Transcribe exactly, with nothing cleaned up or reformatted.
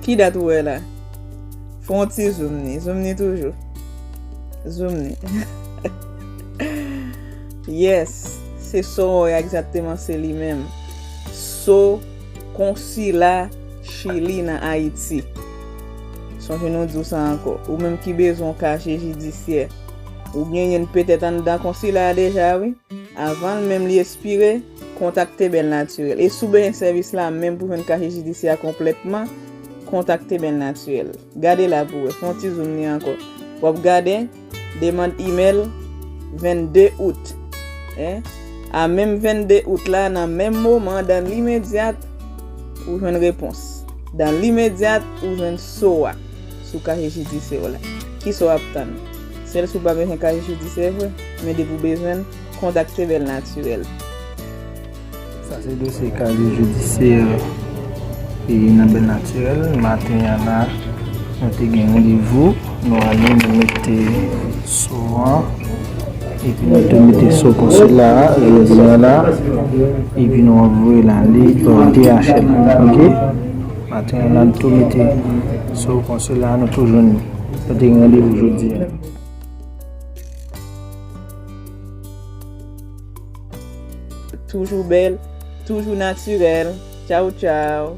Ki dat ou wè la? Fè yon ti zoom ni. Zoom ni toujou. Zoom ni. Yes, se so a egzakteman, se li menm. So konsila Chili nan Ayiti. Sonje nou di w sa ankò. Ou menm ki bezwen yon kache jidisyè, ou genyen petèt anndan konsila a deja, wi. Avan l menm li ekspire, kontakte Bèl Natirèl. E si w bezwen sèvis la menm pou jwenn kache jidisyè a konplètman, kontakte Bèl Natirèl. Gade la pou w wè, fè yon ti zoom ni ankò. W ap gade, demann imèl vennde out. En? A menm vennde out la, nan menm moman, dan limedyat, ou jwenn repons. Dan limedyat, ou jwenn so a sou kache jidisyè w la. Kisa w ap tann? Sèl si w pa bezwen kache jidisyè vre, men depi w bezwen l, kontakte Bèl Natirèl. Sa se dosye kache jidisyè e nan Bèl Natirèl. Maten an la, nou te gen randevou, nou ale, nou mete so an, epi nou te mete so konsila a, jodi a la, epi nou ap voye l ale pa D H L, oke? Maten an la, nou tou mete so konsila a, nou tou jwenn li. Nou te gen randevou jodi a. Toujou bèl, toujou natirèl. Tchaw, tchaw.